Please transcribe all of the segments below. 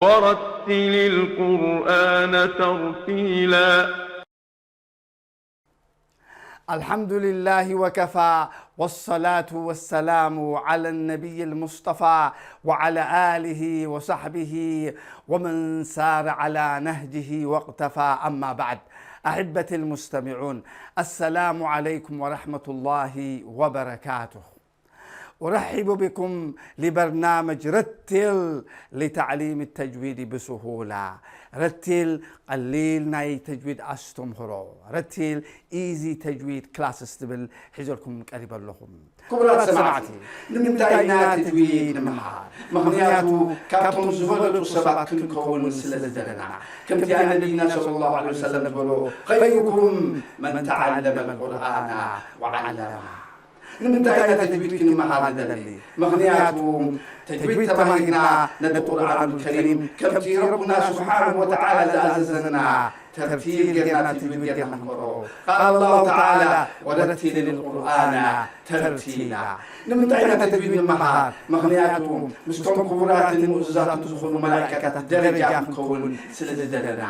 ورتل القرآن ترتيلا. الحمد لله وكفى، والصلاة والسلام على النبي المصطفى وعلى آله وصحبه ومن سار على نهجه واقتفى، أما بعد. أحبتي المستمعون، السلام عليكم ورحمة الله وبركاته. أرحب بكم لبرنامج رتل لتعليم التجويد بسهولة. ረቲል ቀሊል ናይ ተጅዊድ ኣስተምህሮ፣ ረቲል ኢዚ ተጅዊድ ክላስስ ትብል ሒዘልኩም ቀሪበ ኣለኹ። ክቡራት ሰማዕቲ፣ ንምንታይ ኢና ተጅዊድ ንምሃር? ምኽንያቱ ካብቶም ዝበለጹ ሰባት ክንከውን ስለ ዝደለና። ከምቲ ኣነቢና ሰለላሁ ዐለይሂ ወሰለም ዝበሎ፣ خيركم من تعلم القرآن وعلمه. ንምንታይ ኢና ተጅዊድ ክንመሃር ንደሊ? ምኽንያቱ ተጅዊድ ተማሂርና ነቲ ቁርኣን ከሪም ከምቲ ረቡና ስብሓንሁ ወተዓላ ዝኣዘዘና ተርቲል ጌርና ተጅዊድ ጌርና ክንቀርኦ። ቃል ኣላሁ ተዓላ ወረቲል ልቁርኣና ተርቲላ። ንምንታይ ኢና ተጅዊድ ንመሃር? ምኽንያቱ ምስቶም ክቡራትን ምእዙዛትን ዝኾኑ መላእካታት ደረጃ ክንከውን ስለ ዝደለና።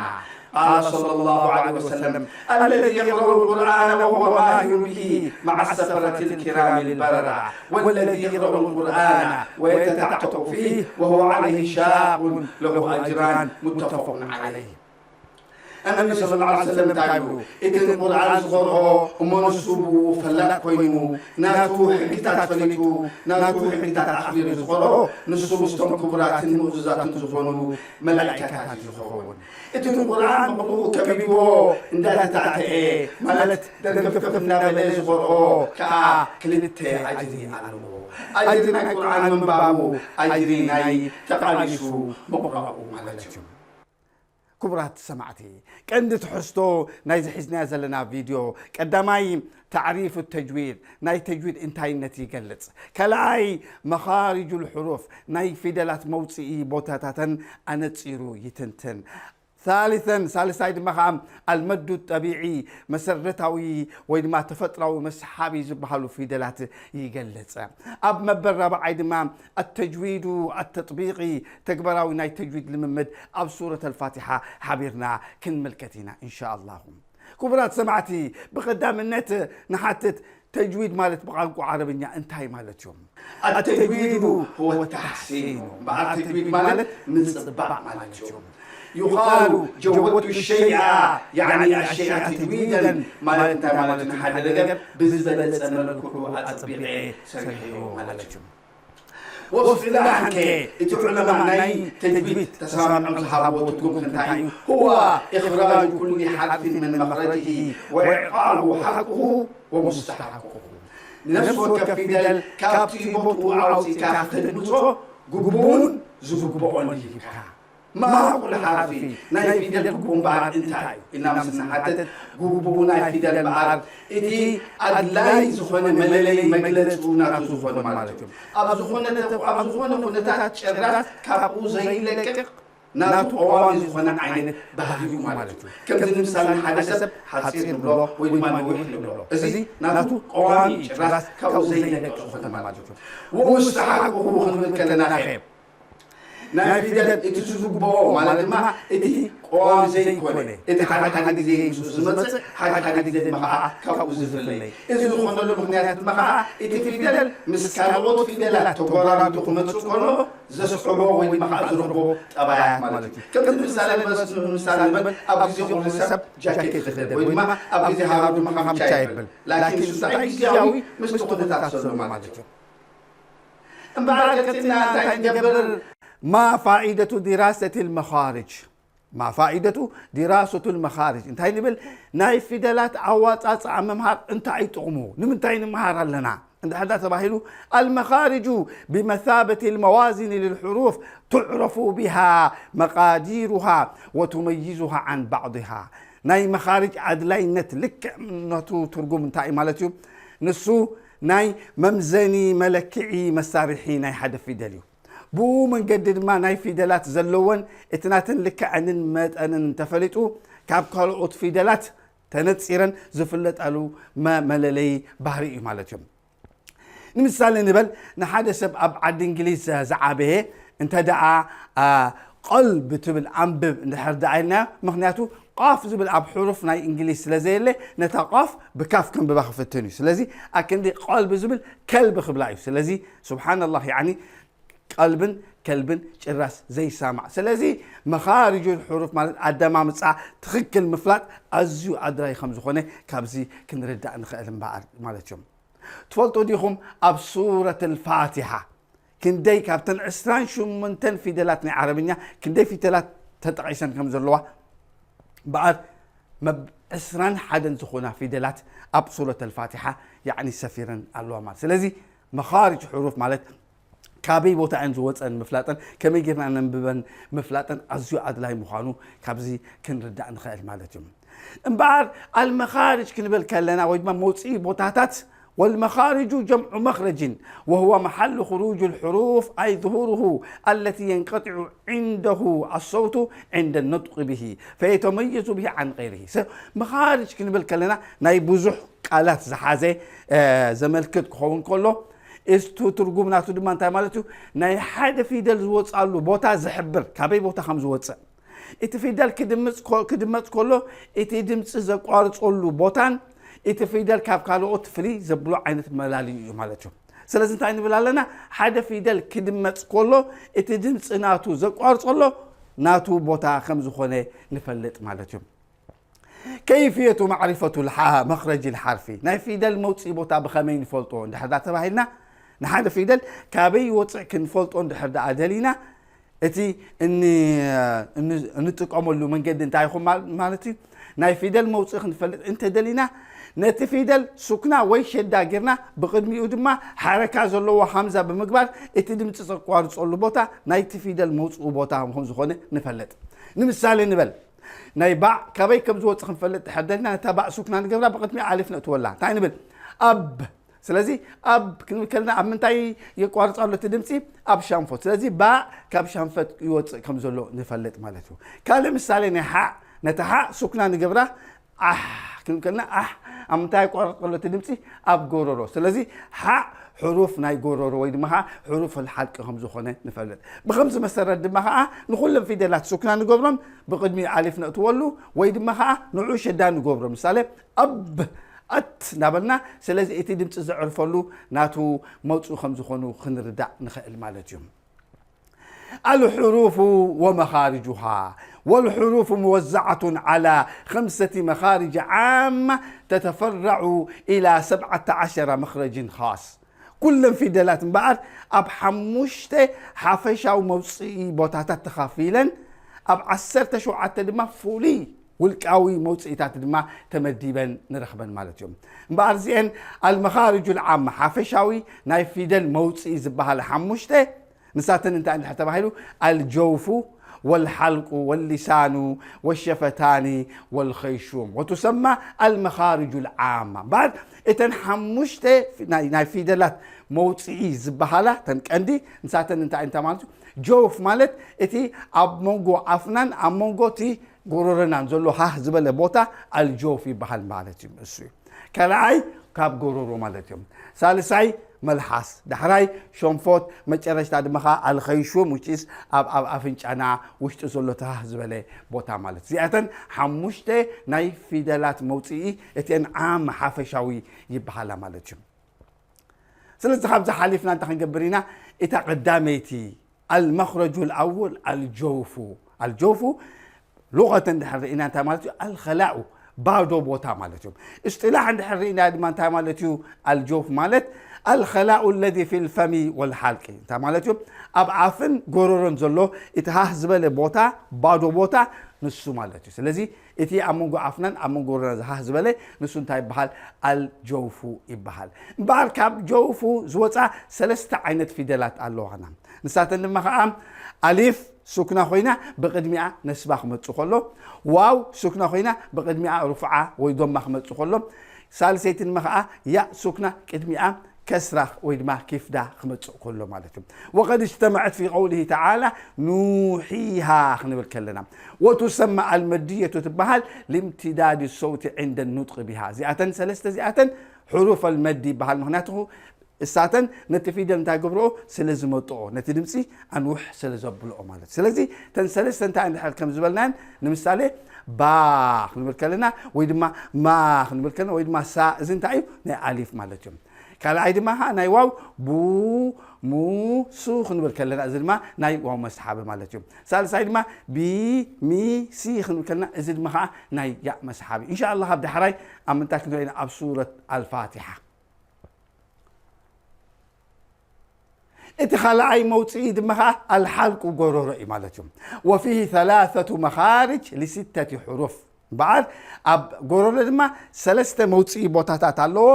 قال صلى الله عليه وسلم: الذي يقرأ القرآن وهو ماهر به مع السفرة الكرام البررة، والذي يقرأ القرآن ويتتعتع فيه وهو عليه شاق له أجران، متفق عليه. النبي صلى الله عليه وسلم እንታይ ይብሉ? እቲ ንቁርኣን ዝቐርኦ እሞ ንሱ ብኡ ፈላጥ ኮይኑ ናቱ ሕግታት ፈሊጡ ናቱ ሕግታት ኣኽቢሩ ዝቐርኦ ንሱ ምስቶም ክቡራትን ምእዙዛትን ዝኾኑ መላእካታት እዩ ዝኸውን። እቲ ንቁርኣን ምቕርኡ ከቢድዎ እንዳተታተኤ ማለት ደንገፍገፍ እንዳበለ ዝቐርኦ ከኣ ክልተ ኣጅሪ ኣለዎ። ኣጅሪ ናይ ቁርኣን ምንባቡ፣ ኣጅሪ ናይ ተቓሊሱ ምቕራኡ ማለት እዩ። ክቡራት ሰማዕቲ፣ ቀንዲ ትሕዝቶ ናይዚ ሒዝናዮ ዘለና ቪድዮ ቀዳማይ ታዕሪፍ ተጅዊድ፣ ናይ ተጅዊድ እንታይነት ይገልጽ። ካልኣይ መኻሪጁል ሕሩፍ፣ ናይ ፊደላት መውፅኢ ቦታታተን ኣነጺሩ ይትንትን። ثالثا ሳልሳይ ድማ ከዓ ኣልመዱ ጠቢዒ፣ መሰረታዊ ወይ ድማ ተፈጥራዊ መስሓቢ ዝበሃሉ ፊደላት ይገልጽ። ኣብ መበል ራብዓይ ድማ ኣተጅዊዱ ኣተጥቢቂ፣ ተግባራዊ ናይ ተጅዊድ ልምምድ ኣብ ሱረት ኣልፋቲሓ ሓቢርና ክንምልከት ኢና እንሻኣላሁ። ክቡራት ሰማዕቲ፣ ብቐዳምነት ንሓትት፣ ተጅዊድ ማለት ብቋንቋ ዓረብኛ እንታይ ማለት እዩ? التجويد هو التحسين. እምበኣር ተጅዊድ ማለት ምጽባቕ ማለት እዩ። يقال جودت الشيء، يعني الشيء تجويدا ማለት እንታይ ማለት እዩ? ንሓደ ነገር ብዝበለጸ መልክዑ ኣጽቢቐ ሰሪሐዮ ማለት እዩ። واصطلاحا ከ እቲ ዑለማ ናይ ተጅዊድ ተሰማምዖም ዝሃብዎ ትርጉም እንታይ እዩ? هو إخراج كل حرف من مخرجه وإعطاؤه حقه ومستحقه። ንነፍሲ ወከፍ ፊደል ካብቲ ቦትኡ ኣውፂእካ ክተድምፆ ግቡኡን ዝግብኦን ሂብካ። ما حق الحرف፣ ናይ ፊደል ግቡኡ እምበኣር እንታይ እዩ ኢልና ምስ ንሓትት፣ ግቡኡ ናይ ፊደል እምበኣር እቲ ኣድላይ ዝኾነ መለለይ መግለፂኡ ናቱ ዝኾነ ማለት እዩ። ኣብ ዝኾነ ተኩ- ኣብ ዝኾነ ኩነታት ጭራስ ካብኡ ዘይለቅቕ ናቱ ቀዋሚ ዝኾነ ዓይነት ባህሪኡ ማለት እዩ። ከምዚ ንምሳሌ ንሓደ ሰብ ሓፂር ንብሎ ወይ ድማ ነዊሕ ንብሎ። እዚ ናቱ ቀዋሚ ጭራስ ካብኡ ዘይለቅቕ ዝኾነ ማለት እዩ። ወሙስተሓቅሁ ክንብል ከለና ኸ ናይ ፊደል እቲ ዝግብኦ ማለት ድማ እቲ ቀዋሚ ዘይኮነ፣ እቲ ሓደ ሓደ ግዜ ምስኡ ዝመፅእ፣ ሓደ ሓደ ግዜ ድማ ከዓ ካብኡ ዝፍለይ። እዚ ዝኾነሉ ምኽንያት ድማ ከዓ እቲ ፊደል ምስ ካልኦት ፊደላት ተጎራቢቱ ክመፅእ ከሎ ዘስዕቦ ወይ ድማ ከዓ ዝረኽቦ ጠባያት ማለት እዩ። ከምዚ ምሳሌ ንመስ- ንምሳሌ ንበል፣ ኣብ ግዜ ቁሪ ሰብ ጃኬት ይኽደን ወይ ድማ ኣብ ግዜ ሃሩ ድማ ካምቻ ይብል። ላኪን እሱ እንታይ ግዜያዊ ምስቲ ኩነታት ዘሎ ማለት እዩ። እምበኣር ቀፂልና እንታይ ንገብር? ما فائدة دراسة المخارج؟ ما فائدة دراسة المخارج؟ እንታይ ንብል? ናይ ፊደላት ኣዋፃፅኣ ምምሃር እንታይ እዩ ጥቕሙ? ንምንታይ ንምሃር ኣለና? እንድሕር ዳ ተባሂሉ፣ المخارج بمثابة الموازين للحروف تعرف بها مقاديرها وتميزها عن بعضها። ናይ መኻርጅ ኣድላይነት ልክዕ ነቱ ትርጉም እንታይ እዩ ማለት እዩ? ንሱ ናይ መምዘኒ መለክዒ መሳርሒ ናይ ሓደ ፊደል እዩ። ብኡ መንገዲ ድማ ናይ ፊደላት ዘለወን እቲ ናተን ልክዐንን መጠንን እንተፈሊጡ ካብ ካልኦት ፊደላት ተነፂረን ዝፍለጣሉ መ- መለለይ ባህሪ እዩ ማለት እዩ። ንምሳሌ ንበል ንሓደ ሰብ ኣብ ዓዲ እንግሊዝ ዝዓበየ እንተ ደኣ አ፣ ቀልብ ትብል ኣንብብ እንድሕር ደኣ ኢልናዮ፣ ምኽንያቱ ቃፍ ዝብል ኣብ ሕሩፍ ናይ እንግሊዝ ስለ ዘየለ፣ ነታ ቃፍ ብካፍ ከንብባ ክፍትን እዩ። ስለዚ ኣክንዲ ቀልብ ዝብል ከልብ ክብላ እዩ። ስለዚ ስብሓንላህ፣ ያኒ ቀልብን ከልብን ጭራስ ዘይሳማዕ። ስለዚ መኻርጁ ሕሩፍ ማለት ኣደማምፃ ትኽክል ምፍላጥ ኣዝዩ ኣድላይ ከም ዝኾነ ካብዚ ክንርዳእ ንኽእል እምበኣር ማለት እዮም። ትፈልጡ ዲኹም ኣብ ሱረት ልፋቲሓ ክንደይ ካብተን ዕስራን ሸሞንተን ፊደላት ናይ ዓረብኛ ክንደይ ፊደላት ተጠቒሰን ከም ዘለዋ? በኣር መብ ዕስራን ሓደን ዝኾና ፊደላት ኣብ ሱረት ኣልፋቲሓ ያዕኒ ሰፊረን ኣለዋ ማለት። ስለዚ መኻርጅ ሕሩፍ ማለት ካበይ ቦታ እየን ዝወፀን ምፍላጠን ከመይ ጌርና ነንብበን ምፍላጠን ኣዝዩ ኣድላይ ምዃኑ ካብዚ ክንርዳእ ንኽእል ማለት እዩ። እምበኣር ኣልመኻርጅ ክንብል ከለና ወይ ድማ መውፅኢ ቦታታት والمخارج جمع مخرج وهو محل خروج الحروف أي ظهوره التي ينقطع عنده الصوت عند النطق به فيتميز به عن غيره. መኻርጅ ክንብል ከለና ናይ ብዙሕ ቃላት ዝሓዘ ዘመልክት ክኸውን ከሎ እስቱ ትርጉም ናቱ ድማ እንታይ ማለት እዩ? ናይ ሓደ ፊደል ዝወፃሉ ቦታ ዝሕብር ካበይ ቦታ ከም ዝወፅእ እቲ ፊደል ክድመፅ ከሎ እቲ ድምፂ ዘቋርፀሉ ቦታን እቲ ፊደል ካብ ካልኦት ፍልይ ዘብሎ ዓይነት መላለዩ እዩ ማለት እዩ። ስለዚ እንታይ ንብል ኣለና? ሓደ ፊደል ክድመፅ ከሎ እቲ ድምፂ ናቱ ዘቋርፀሎ ናቱ ቦታ ከም ዝኾነ ንፈልጥ ማለት እዩ። كيفية معرفة مخرج الحرف ናይ ፊደል መውፅኢ ቦታ ብኸመይ ንፈልጦ እንድሕር ተባሂልና ንሓደ ፊደል ካበይ ይወፅእ ክንፈልጦ እንድሕር ደኣ ደሊና እቲ እንጥቀመሉ መንገዲ እንታይ ይኹን ማለት እዩ? ናይ ፊደል መውፅኢ ክንፈልጥ እንተደሊና ነቲ ፊደል ሱክና ወይ ሸዳ ጌርና ብቕድሚኡ ድማ ሓረካ ዘለዎ ሃምዛ ብምግባር እቲ ድምፂ ዘቋርፀሉ ቦታ ናይቲ ፊደል መውፅኡ ቦታ ምኹን ዝኾነ ንፈልጥ። ንምሳሌ ንበል ናይ ባዕ ካበይ ከም ዝወፅእ ክንፈልጥ ድሕር ደሊና ነታ ባዕ ሱክና ንገብራ ብቕድሚ ኣሊፍ ነእትወላ እንታይ ንብል? ኣብ ስለዚ ኣብ ክንብል ከለና ኣብ ምንታይ የቋርፃ ኣሎ እቲ ድምፂ? ኣብ ሻንፎት። ስለዚ ባእ ካብ ሻንፈት ይወፅእ ከም ዘሎ ንፈልጥ ማለት እዩ። ካልእ ምሳሌ ናይ ሓእ፣ ነታ ሓእ ሱክና ንገብራ ኣሕ ክንብል ከለና ኣሕ ኣብ ምንታይ የቋርፅ ኣሎ እቲ ድምፂ? ኣብ ጎረሮ። ስለዚ ሓእ ሕሩፍ ናይ ጎረሮ ወይ ድማ ከዓ ሕሩፍ ልሓልቂ ከም ዝኾነ ንፈልጥ። ብከምዚ መሰረት ድማ ከዓ ንኩለን ፊደላት ሱክና ንገብሮም ብቅድሚ ኣሊፍ ነእትወሉ ወይ ድማ ከዓ ንዑ ሸዳ ንገብሮ። ምሳሌ ኣብ ኣት እናበልና ስለዚ እቲ ድምፂ ዘዕርፈሉ ናቱ መውፅኡ ከም ዝኾኑ ክንርዳእ ንኽእል ማለት እዩ። الحروف ومخارجها والحروف موزعة على خمسة مخارج عامة تتفرع إلى سبعة عشر مخرج خاص ኩለን ፊደላት እምበኣር ኣብ ሓሙሽተ ሓፈሻዊ መውፅኢ ቦታታት ተኻፊለን ኣብ ዓሰርተ ሸውዓተ ድማ ፍሉይ ውልቃዊ መውፅኢታት ድማ ተመዲበን ንረኽበን ማለት እዮም። እምበኣር እዚአን ኣልመኻርጁ ልዓማ ሓፈሻዊ ናይ ፊደል መውፅኢ ዝበሃል ሓሙሽተ ንሳተን እንታይ እንድሕር ተባሂሉ ኣልጀውፉ ወልሓልቁ ወሊሳኑ ወሸፈታኒ ወልኸይሹም ወቱሰማ ኣልመኻርጁ ልዓማ እምበኣር እተን ሓሙሽተ ናይ ፊደላት መውፅኢ ዝበሃላ ተን ቀንዲ ንሳተን እንታይ እንታይ ማለት እዩ? ጀውፍ ማለት እቲ ኣብ መንጎ ኣፍናን ኣብ መንጎ እቲ ጎሮሮናን ዘሎ ሃህ ዝበለ ቦታ ኣልጀውፍ ይበሃል ማለት እዩ። እሱ እዩ ካልኣይ ካብ ጎሮሮ ማለት እዮም። ሳልሳይ መልሓስ፣ ዳሕራይ ሸንፎት፣ መጨረሽታ ድማ ከዓ ኣልኸይሹም ውጭስ ኣብ ኣብ ኣፍንጫና ውሽጢ ዘሎ ተሃህ ዝበለ ቦታ ማለት እዚኣተን ሓሙሽተ ናይ ፊደላት መውፅኢ እቲአን ዓም ሓፈሻዊ ይበሃላ ማለት እዩ። ስለዚ ካብዚ ሓሊፍና እንታይ ክንገብር ኢና? እታ ቀዳመይቲ ኣልመኽረጁ ልኣወል ኣልጀውፉ ኣልጀውፉ ሉቀተ እንድሕር ርኢና እንታይ ማለት እዩ? ኣልኸላኡ ባዶ ቦታ ማለት እዩ። እስጢላሕ እንድሕር ርኢና ድማ እንታይ ማለት እዩ? ኣልጀውፍ ማለት ኣልኸላኡ ለዚ ፊ ልፈሚ ወልሓልቂ እንታይ ማለት እዩ? ኣብ ኣፍን ጎረሮን ዘሎ እቲ ሃህ ዝበለ ቦታ ባዶ ቦታ ንሱ ማለት እዩ። ስለዚ እቲ ኣብ መንጎ ኣፍናን ኣብ መንጎ ጎረሮናን ዝሃህ ዝበለ ንሱ እንታይ ይበሃል? ኣልጀውፉ ይበሃል። እምበኣር ካብ ጀውፉ ዝወፃ ሰለስተ ዓይነት ፊደላት ኣለዋና። ንሳተን ድማ ከዓ ኣሊፍ ሱክና ኮይና ብቕድሚኣ ነስባ ክመፅእ ከሎ፣ ዋው ሱክና ኮይና ብቕድሚኣ ሩፍዓ ወይ ዶማ ክመፅእ ከሎ፣ ሳልሰይቲ ድማ ከዓ ያእ ሱክና ቅድሚኣ ከስራ ወይ ድማ ኪፍዳ ክመፅእ ከሎ ማለት እዩ። وقد اجتمعت في قوله تعالى نوحيها ክንብል ከለና وتسمى المدية ትበሃል لامتداد الصوت عند النطق بها እዚኣተን ሰለስተ እዚኣተን ሕሩፍ ኣልመዲ ይበሃል። ምክንያቱ እሳተን ነቲ ፊደል እንታይ ገብርኦ? ስለ ዝመጥኦ፣ ነቲ ድምፂ ኣንውሕ ስለ ዘብልኦ ማለት እዩ። ስለዚ እተን ሰለስተ እንታይ እንድሕር ከም ዝበልናየን፣ ንምሳሌ ባ ክንብል ከለና ወይ ድማ ማ ክንብል ከለና ወይ ድማ ሳ፣ እዚ እንታይ እዩ? ናይ ኣሊፍ ማለት እዩ። ካልኣይ ድማ ከዓ ናይ ዋው ቡ፣ ሙ፣ ሱ ክንብል ከለና፣ እዚ ድማ ናይ ዋው መስሓቢ ማለት እዩ። ሳልሳይ ድማ ቢ፣ ሚ፣ ሲ ክንብል ከለና፣ እዚ ድማ ከዓ ናይ ያእ መስሓቢ። ኢንሻኣላህ ኣብ ዳሕራይ ኣብ ምንታይ ክንሪኦ ኢና? ኣብ ሱረት ኣልፋቲሓ። እቲ ካልኣይ መውፅኢ ድማ ከዓ ኣልሓልቁ ጎሮሮ እዩ ማለት እዩ። ወፊህ ثلاثة مخارج لستة حروف። እምበኣር ኣብ ጎሮሮ ድማ ሰለስተ መውፅኢ ቦታታት ኣለዎ፣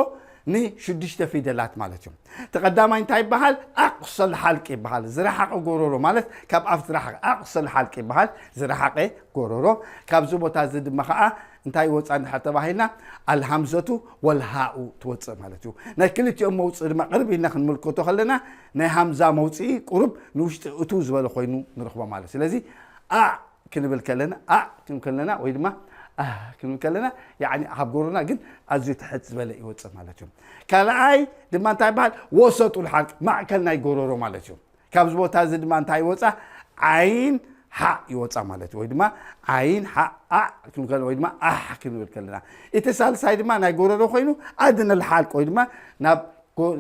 ንሽዱሽተ ፊደላት ማለት እዩ። እቲ ቀዳማይ እንታይ ይበሃል? ኣቕሰል ሓልቅ ይበሃል። ዝረሓቐ ጎሮሮ ማለት ካብ ኣፍ ዝረሓቐ ኣቕሰል ሓልቅ ይበሃል። ዝረሓቐ ጎሮሮ። ካብዚ ቦታ እዚ ድማ ከዓ እንታይ ይወፃ እንድሕር ተባሂልና፣ ኣልሃምዘቱ ወልሃኡ ትወፅእ ማለት እዩ። ናይ ክልቲኦም መውፅኢ ድማ ቅርብ ኢልና ክንምልከቶ ከለና፣ ናይ ሃምዛ መውፅኢ ቁሩብ ንውሽጢ እቱ ዝበለ ኮይኑ ንረኽቦ ማለት እዩ። ስለዚ ኣ ክንብል ከለና፣ ኣ ክንብል ከለና ወይ ድማ ኣ ክንብል ከለና፣ ያዕኒ ኣብ ጎሮና ግን ኣዝዩ ትሕት ዝበለ ይወፅእ ማለት እዩ። ካልኣይ ድማ እንታይ ይበሃል? ወሰጡል ሓልቅ፣ ማእከል ናይ ጎሮሮ ማለት እዩ። ካብዚ ቦታ እዚ ድማ እንታይ ይወፃ? ዓይን ሓ ይወፃ ማለት እዩ። ወይ ድማ ዓይን ሓ ኣ ክንብል ከለና ወይ ድማ ኣሕ ክንብል ከለና፣ እቲ ሳልሳይ ድማ ናይ ጎረሮ ኮይኑ ኣድነል ሓልቅ ወይ ድማ ናብ ጎ-፣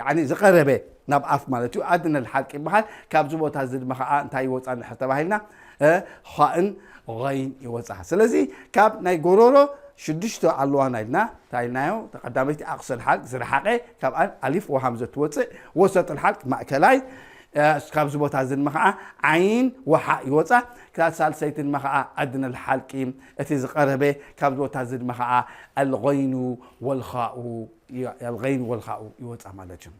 ያዕኒ ዝቐረበ ናብ ኣፍ ማለት እዩ። ኣድነል ሓልቅ ይበሃል። ካብዚ ቦታ እዚ ድማ ከዓ እንታይ ይወፃ እንድሕር ተባሂልና፣ እ፣ ኻእን ገይን ይወፃ። ስለዚ ካብ ናይ ጎረሮ ሽዱሽተ ኣለዋና ኢልና፣ እንታይ ኢልናዮ? ተቐዳመይቲ ኣቕሰል ሓልቅ ዝረሓቐ፣ ካብኣን ኣሊፍ ወሃምዘ ትወፅእ፣ ወሰጥል ሓልቅ ማእከላይ፣ እ፣ ካብዚ ቦታ እዚ ድማ ከዓ ዓይን ወሓእ ይወፃ። ክሳብ ሳልሰይቲ ድማ ከዓ ኣድነል ሓልቂ፣ እቲ ዝቐረበ፣ ካብዚ ቦታ እዚ ድማ ከዓ ኣልገይኑ ወልኻኡ፣ ኣልገይኑ ወልኻኡ ይወፃ ማለት እዩ።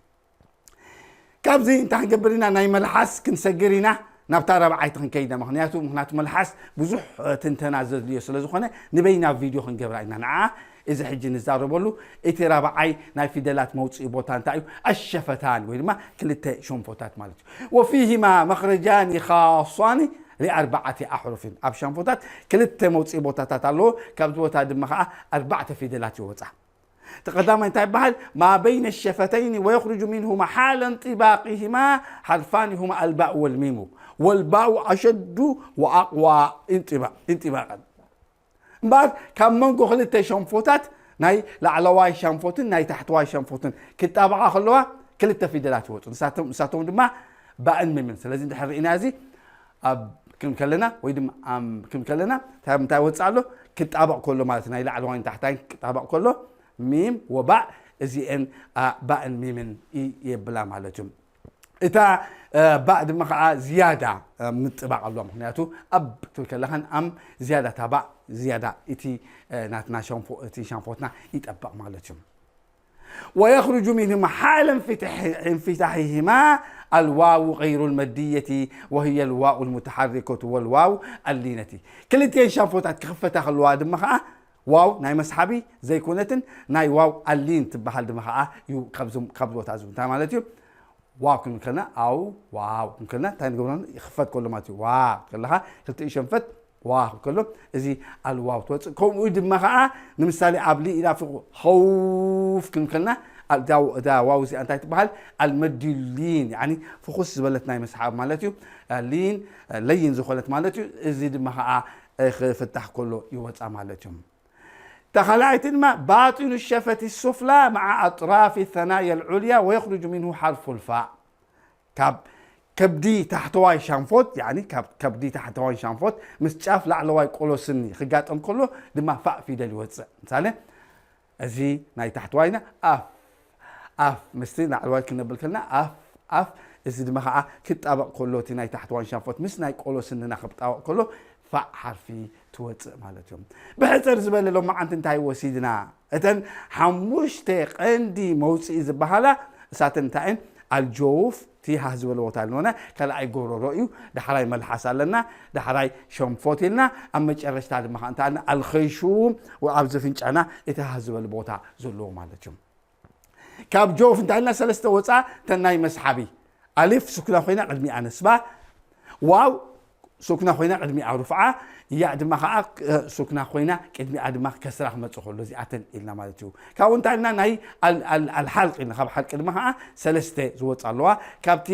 ካብዚ እንታይ ክንገብር ኢና? ናይ መልሓስ ክንሰግር ኢና፣ ናብታ ራብዓይቲ ክንከይድ ኢና። ምኽንያቱ፣ ምኽንያቱ መልሓስ ብዙሕ፣ እ፣ ትንተና ዘድልዮ ስለ ዝኾነ፣ ንበይና ቪድዮ ክንገብራ ኢና። ንዓ እዚ ሕጂ ንዛረበሉ፣ እቲ ራብዓይ ናይ ፊደላት መውፅኢ ቦታ እንታይ እዩ? ኣሸፈታን ወይ ድማ ክልተ ሸንፎታት ማለት እዩ። ወፊሂማ መኽረጃኒ ኻሷኒ ሊኣርባዓቲ ኣሕሩፊን። ኣብ ሸንፎታት ክልተ መውፅኢ ቦታታት ኣለዎ። ካብዚ ቦታ ድማ ከዓ ኣርባዕተ ፊደላት ይወፃ። እቲ ቀዳማይ እንታይ ይበሃል? ማ በይነ ሸፈተይኒ ወየኽሩጁ ሚንሁማ ሓለ እንጢባቂሂማ ሓርፋኒ ሁማ ኣልባኡ ወልሚሙ ወልባኡ ኣሸዱ ወኣቕዋ እንጢባ-፣ እንጢባቀን። እምበኣር ካብ መንጎ ክልተ ሸንፎታት ናይ ላዕለዋይ ሸንፎትን ናይ ታሕተዋይ ሸንፎትን ክጣበቓ ከለዋ ክልተ ፊደላት ይወፁ። ንሳቶም፣ ንሳቶም ድማ ባእን ሚምን። ስለዚ እንድሕር ርኢና እዚ ኣብ ክንብል ከለና ወይ ድማ ኣም ክንብል ከለና እንታይ፣ እንታይ ይወፅእ ኣሎ? ክጣበቕ ከሎ ማለት ናይ ላዕለዋይን ታሕታይን ክጣበቕ ከሎ ሚም ወባእ እዚአን፣ አ፣ ባእን ሚምን ይ-፣ የብላ ማለት እዩ። እታ፣ እ፣ ባእ ድማ ከዓ ዝያዳ፣ እ፣ ምጥባቕ ኣለዋ። ምኽንያቱ ኣብ ትብል ከለኻን ኣም ዝያዳ እታ ባእ ዝያዳ እቲ፣ እ፣ ናትና ሸንፎ-፣ እቲ ሸንፎትና ይጠበቕ ማለት እዩ። ويخرج منهما حال انفتح-، انفتاحهما الواو غير المدية وهي الواو المتحركة والواو اللينة። ክልቲኤን ሸንፎታት ክኽፈታ ከለዋ ድማ ከዓ ዋው ናይ መስሓቢ ዘይኮነትን ናይ ዋው ኣሊን ትበሃል ድማ ከዓ እዩ ካብዞም፣ ካብዚ ቦታ እዚ እንታይ ማለት እዩ? ዋው ክንብል ከለና ኣው ዋው ክንብል ከለና እንታይ ንገብሮ? ይኽፈት ከሎ ማለት እዩ። ዋ ከለኻ ክልቲኡ ሸንፈት ዋ ከሎ እዚ ኣልዋው ትወፅእ። ከምኡ ድማ ከዓ ንምሳሌ ኣብ ሊ ኢላ ፍቑ-፣ ኸውፍ ክንብል ከለና ኣል-፣ እዛ፣ እዛ ዋው እዚኣ እንታይ ትበሃል? ኣልመዲ ሊን፣ ያኒ ፍኹስ ዝበለት ናይ መስሓብ ማለት እዩ። ሊን፣ ለይን ዝኾነት ማለት እዩ። እዚ ድማ ከዓ ክፍታሕ ከሎ ይወፃ ማለት እዩ። እታ ካልኣይቲ ድማ ባጢኑ ሸፈቲ ሱፍላ መዓ ኣጥራፊ ሰናያ ልዑልያ ወየኽሩጁ ሚንሁ ሓርፉ ልፋእ። ካብ ከብዲ ታሕተዋይ ሻንፎት፣ ያኒ ካብ ከብዲ ታሕተዋይ ሻንፎት ምስ ጫፍ ላዕለዋይ ቆሎ ስኒ ክጋጠም ከሎ ድማ ፋእ ፊደል ይወፅእ። ምሳሌ፣ እዚ ናይ ታሕተዋይና ኣፍ፣ ኣፍ ምስቲ ላዕለዋይ ክነብል ከለና ኣፍ፣ ኣፍ፣ እዚ ድማ ከዓ ክጣበቕ ከሎ እቲ ናይ ታሕተዋይ ሻንፎት ምስ ናይ ቆሎ ስንና ክጣበቕ ከሎ ፋእ ሓርፊ ትወፅእ ማለት እዩ። ብሕፅር ዝበለ ሎማዓንቲ እንታይ ወሲድና? እተን ሓሙሽተ ቀንዲ መውፅኢ ዝበሃላ እሳተን እንታይ እየን? ኣልጆውፍ፣ እቲ ሃህ ዝበለ ቦታ ኣለና፣ ካልኣይ ጎሮሮ እዩ፣ ዳሕራይ መልሓስ ኣለና፣ ዳሕራይ ሸንፎት ኢልና፣ ኣብ መጨረሽታ ድማ ከ እንታይ ኣለና? ኣልኸይሹም፣ ወኣብዚ ፍንጫና እቲ ሃህ ዝበለ ቦታ ዘለዎ ማለት እዩ። ካብ ጆውፍ እንታይ ኢልና? ሰለስተ ወፃ፣ እተን ናይ መስሓቢ። ኣሊፍ ስኩና ኮይና ቅድሚኣ ነስባ፣ ዋው ሱክና ኮይና ቅድሚኣ ሩፍዓ፣ ያእ ድማ ከዓ እ፣ ሱክና ኮይና ቅድሚኣ ድማ ከስራ ክመፅእ ከሎ እዚኣተን ኢልና ማለት እዩ። ካብኡ እንታይ ኢልና? ናይ ኣል- ኣል- ኣልሓልቅ ኢልና፣ ካብ ሓልቅ ድማ ከዓ ሰለስተ ዝወፃ ኣለዋ። ካብቲ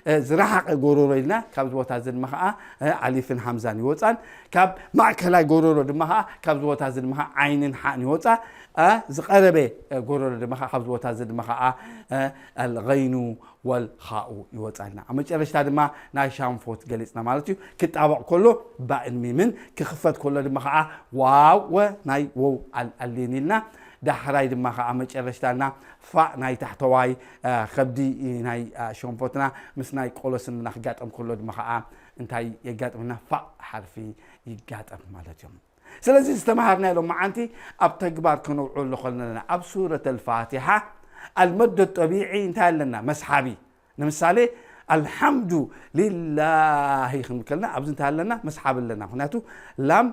እ፣ ዝረሓቀ ጎሮሮ ኢልና ካብዚ ቦታ እዚ ድማ ከዓ እ፣ ኣሊፍን ሃምዛን ይወፃን። ካብ ማእከላይ ጎሮሮ ድማ ከዓ ካብዚ ቦታ እዚ ድማ ከዓ ዓይንን ሓእን ይወፃ። እ፣ ዝቀረበ እ፣ ጎሮሮ ድማ ከዓ ካብዚ ቦታ እዚ ድማ ከዓ እ፣ ኣልገይኑ ወልኻኡ ይወፃልና። ኣብ መጨረሽታ ድማ ናይ ሻንፎት ገሊፅና ማለት እዩ። ክጣበቕ ከሎ ባእን ሚምን፣ ክኽፈት ከሎ ድማ ከዓ ዋው ወ ናይ ወው ኣል- ኣሊን ኢልና። ዳሕራይ ድማ ከዓ መጨረሽታና ፋእ ናይ ታሕተዋይ እ፣ ከብዲ ናይ እ፣ ሸንፎትና ምስ ናይ ቆሎ ስንና ክጋጠም ከሎ ድማ ከዓ እንታይ የጋጥምና? ፋእ ሓርፊ ይጋጠም ማለት እዮም። ስለዚ ዝተምሃርናዮ ሎመዓንቲ ኣብ ተግባር ከነውዕሎ ከለና ኣብ ሱረት ኣልፋቲሓ ኣልመዶ ጠቢዒ እንታይ ኣለና? መስሓቢ። ንምሳሌ ኣልሓምዱ ሊላሂ ክንብል ከለና ኣብዚ እንታይ ኣለና? መስሓቢ ኣለና። ምክንያቱ ላም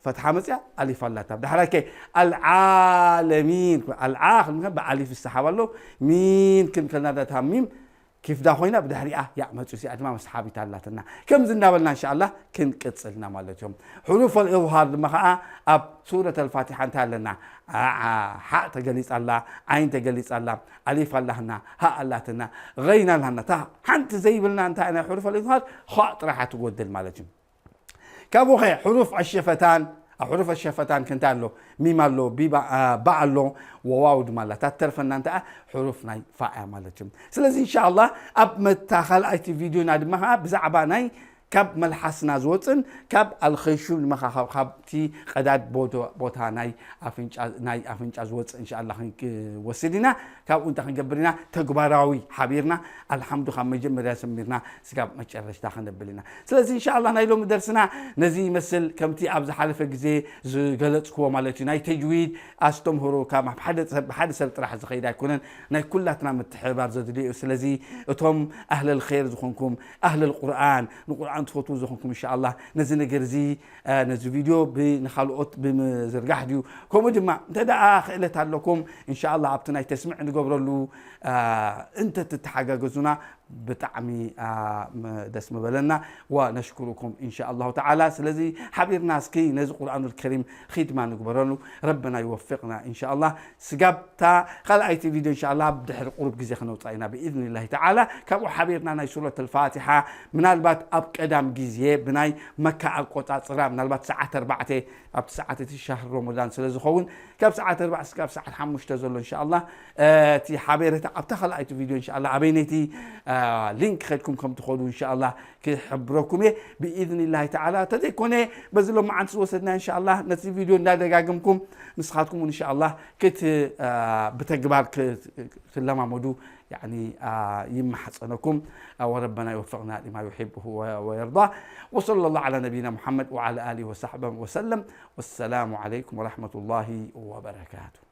ፈትሓ መፅያ ኣሊፍ ኣላታ። ብዳሕራይ ከ ኣልዓለሚን ኣልዓ ክንብል ከለና ብኣሊፍ ይሰሓብ ኣሎ። ሚን ክንብል ከለና ዳታ ሚም ኪፍዳ ኮይና ብድሕሪኣ ያእ መፅኡ እዚኣ ድማ መስሓቢት ኣላትና። ከምዚ እንዳበልና እንሻኣላ ክንቅፅልና ማለት እዮም። ሕሩፍ ኣልኢዝሃር ድማ ከዓ ኣብ ሱረት ኣልፋቲሓ እንታይ ኣለና? ሓእ ተገሊፃ ኣላ፣ ዓይን ተገሊፃ ኣላ፣ ኣሊፍ ኣላትና፣ ሃእ ኣላትና፣ ገይን ኣላትና። እታ ሓንቲ ዘይብልና እንታይ ናይ ሕሩፍ ኣልኢዝሃር ኻእ ጥራሓ ትጎድል ማለት እዩ። ካብኡ ኸ ሕሩፍ ኣሸፈታን ኣብ ሕሩፍ ኣሸፈታን ክንታ ኣሎ? ሚም ኣሎ፣ ቢባ ባ ኣሎ፣ ወዋው ድማ ኣላ። እታ ትተርፈና እንተኣ ሕሩፍ ናይ ፋ እያ ማለት እዩ። ስለዚ እንሻኣላ ኣብ መታ ካልኣይቲ ቪድዮና ድማ ከዓ ብዛዕባ ናይ ካብ መልሓስና ዝወፅን ካብ ኣልኸይሹም ድማ ከዓ ካብ- ካብቲ ቀዳድ ቦዶ- ቦታ ናይ ኣፍንጫ ናይ ኣፍንጫ ዝወፅእ እንሻኣላ ክንወስድ ኢና። ካብኡ እንታይ ክንገብር ኢና? ተግባራዊ ሓቢርና ኣልሓምዱ ካብ መጀመርያ ሰሚርና ስጋብ መጨረሽታ ክነብል ኢና። ስለዚ እንሻኣላ ናይ ሎሚ ደርስና ነዚ ይመስል። ከምቲ ኣብ ዝሓለፈ ግዜ ዝገለፅክዎ ማለት እዩ ናይ ተጅዊድ ኣስተምህሮ ካብ ሓደ ሰብ ብሓደ ሰብ ጥራሕ ዝኸይድ ኣይኮነን። ናይ ኩላትና ምትሕብባር ዘድልዮ እዩ። ስለዚ እቶም ኣህለል ኸይር ዝኾንኩም ኣህለል ቁርኣን ንቁርኣን ትፈትዉ ዝኾንኩም እንሻኣላ ነዚ ነገር እዚ ነዚ ቪድዮ ንካልኦት ብምዝርጋሕ ድዩ ከምኡ ድማ እንተ ደኣ ክእለት ኣለኩም እንሻኣላ ኣብቲ ናይ ተስምዕ ንገብረሉ እንተ ትተሓጋገዙና ብጣዕሚ ደስ ምበለና። ወነሽኩሩኩም እንሻ ኣላሁ ተዓላ። ስለዚ ሓቢርና እስኪ ነዚ ቁርኣኑል ከሪም ኺድማ ንግበረሉ። ረበና ይወፍቅና እንሻ ኣላህ። ስጋብታ ካልኣይቲ ቪድዮ እንሻ ኣላህ ኣብ ድሕሪ ቁሩብ ግዜ ክነውፅኣ ኢና ብኢዝኒላሂ ተዓላ። ካብኡ ሓቢርና ናይ ሱረት ኣልፋቲሓ ምናልባት ኣብ ቀዳም ግዜ ብናይ መካ ኣቆፃፅራ ምናልባት ሰዓት ኣርባዕተ ኣብቲ ሰዓት እቲ ሻህር ሮሞዳን ስለ ዝኸውን ካብ ሰዓት ኣርባዕተ እስካብ ሰዓት ሓሙሽተ ዘሎ እንሻ ኣላህ እቲ ሓቤረታ ኣብታ ካልኣይቲ ቪድዮ እንሻ ኣላህ ኣበይነይቲ ሊንክ ከድኩም ከም ትኸዱ እንሻ ኣላህ ክሕብረኩም እየ ብኢዝኒላሂ ተዓላ። ተዘይኮነ በዚ ሎማዓንቲ ዝወሰድና እንሻ ኣላህ ነቲ ቪድዮ እንዳደጋገምኩም ንስኻትኩም እንሻ ኣላህ ክት ብተግባር ክትለማመዱ يعني ይመሓፀነኩም وربنا يوفقنا لما يحبه ويرضاه وصلى الله على نبينا محمد وعلى آله وصحبه وسلم والسلام عليكم ورحمة الله وبركاته